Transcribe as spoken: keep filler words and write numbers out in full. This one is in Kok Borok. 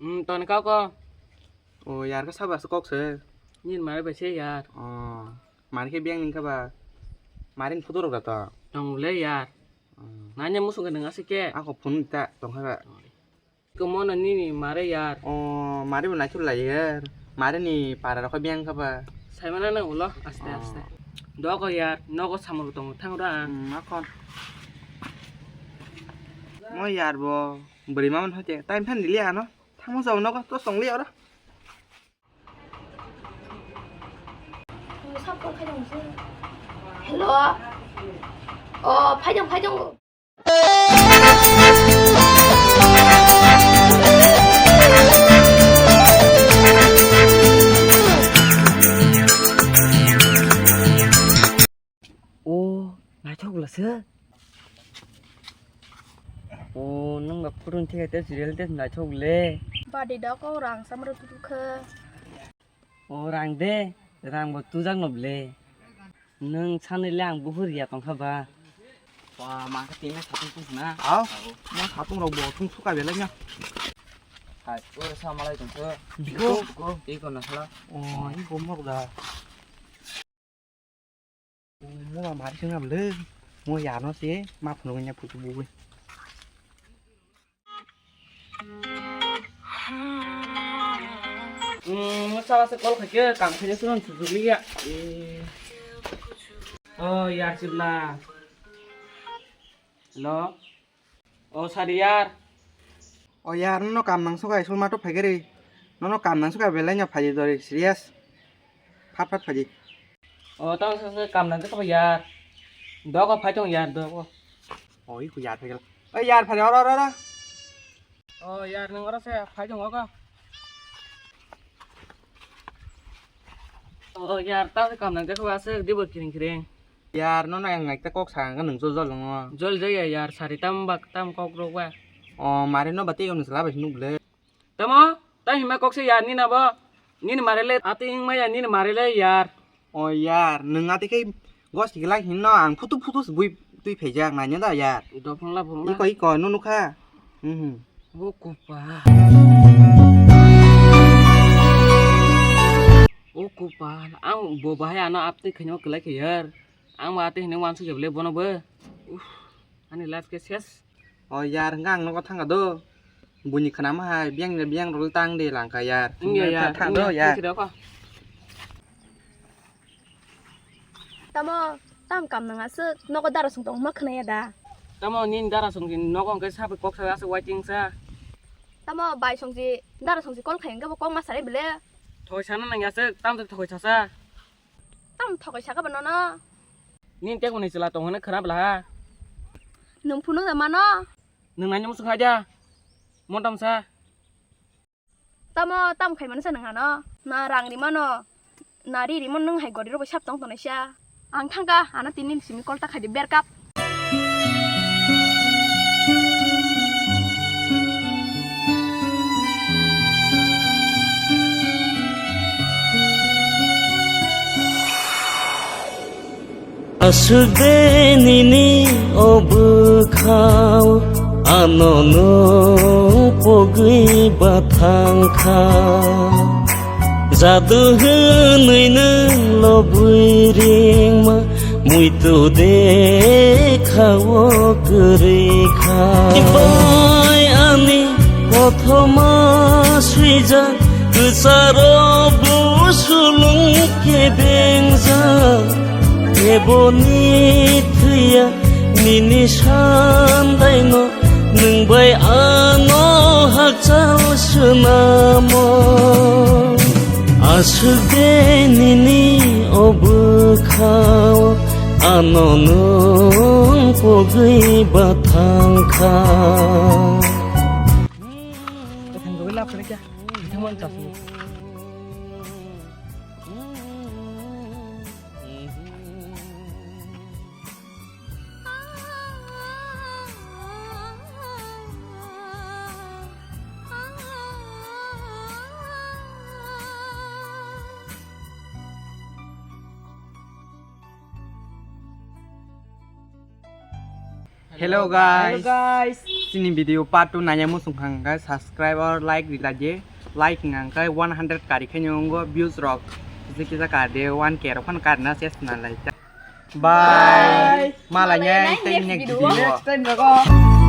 Hmm, toni kau ko. O yar ka saba se kok se. Nin mare bai se yar. O mari khe biyang ning kha ba. Mari ni photo rok da to. Tong le yar. Hmm. Nanya musung ke nang ase ke. Ako phone ta tong kha ba. Ko mono nini mare yar. O mari bo naithok lai yar. Mari ni para rok biyang kha ba. Sai mana nang ulo aste aste. Doko yar, nogo samung tong thang ra. Hmm, akon. Mo yar bo bwrwi ma man hote. Time than dili ano. Thangma jao nogo to song li oro. Hello. Oh, phaidong, phaidong. O, naithok bwla se. O, nwng ba photo ni thik te serial te naithok le. Badi da ko rang samro tu khe. O, rang de, rang bo tujak no ble. Nwng sanai le ang buhur ya tong kha ba. Ba, ma khe tina satung tung na. Au, ma satung rok bo tung suka belai na. Hai, o sa malai tong khe. Biko. Biko, biko na sala. O, i gomok da. Mo ba mari sing na bwle. Mo ya no se ma phunuk nya phutu bugwi. Hmm, mo sala se call khaikhe kam khaikhe sunan sujukliya. Eh. Oh, ya sibla. Hello. O sari yar. O yar, nono kam nang suka isul mato phaigari. Nono kam nang suka belai no phaji dori serious. Phat phat phaji. O tang sa sa kam nang kapa yar. Dogo phai tong yar dogo. O iku yar phaigala. O yar phai oro oro oro. O yar nang oro se phai tong ogo. O yar tang kam nang kapa ase dibo kiring kiring. Yar, nono ang naikta kok sa ang nwng jol jol wngo. Jol jaya yar, sari tam bak tam kok rok ba. O, mare no ba tei ono sala bai nuk le. Tamo, ta hima kok se yar nina bo. Nini mare le ati ing maya nini mare le yar. O yar, nwng ati khe gos kiglak hinno ang phutu phutu se bui twi phaijak naina da yar. Dophang la phang la. Iko iko no nukha. Mhm. O kupa. O kupa, ang bo bahai ano aptwi khaino kwlai khe yar. Ang ba tei hinwi uansuk ya bwle bono bo. Uff, ani life khe ses. O yar, hwnkha ang nogo thangkha do. Buini khwnama hai, biyang ni biyang rwgwi tang de langkha yar. Wngya yar, thang do wngya, yar. Thang khe rokho. Tamo, tam kam nang aswk, nogo dara song tongma khwnaya da. Tamo, nini dara song ni nogo hwnkhe sabai kok sabai aswk waiting sa. Tamo, bai song ji, dara song ji call khai hwnkhe bo kok ma sarai bwle. Thoi sana nang aswk, tam thoi sasa. Tam thogoi saka ba nono. Nini tei kuni chwla tong hwnwi khwna bwla ha. Nwng phunuk da mano. Nwng nai nung sung haja. Montam sa. Tamo tam khai mano sa nwng hano. Na rang ri mano. Na ri ri mano nwng hai gori rok bai sap tong tongnai sia. Ang thangka ano tini simi call ta khai di berkap. Aswk de nini o bwkhao ano nwng pogwi bathang kha. Jadu hwnwi nwng lobwi ringma, muitu de kha-o kwrwi kha. Bai ani kothoma swijak, kwcharo bo sulung kebengjak. Eboni thwiya nini sandaino, nwng bai ano hakchal swnamo. Aswk de nini o bwkhao, ano nwng pogwi bathang kha. Hello guys. Hello guys. Chini video part two nanya muchung kha hwnkhe subscribe or like rila je. Like hwnkha hwnkhe one hundred kari khe nyo ongo views rok. Kisa kisa kar de one K rok phano karna ses na lai. Bye. Malai nai tei next video. Next time rogo.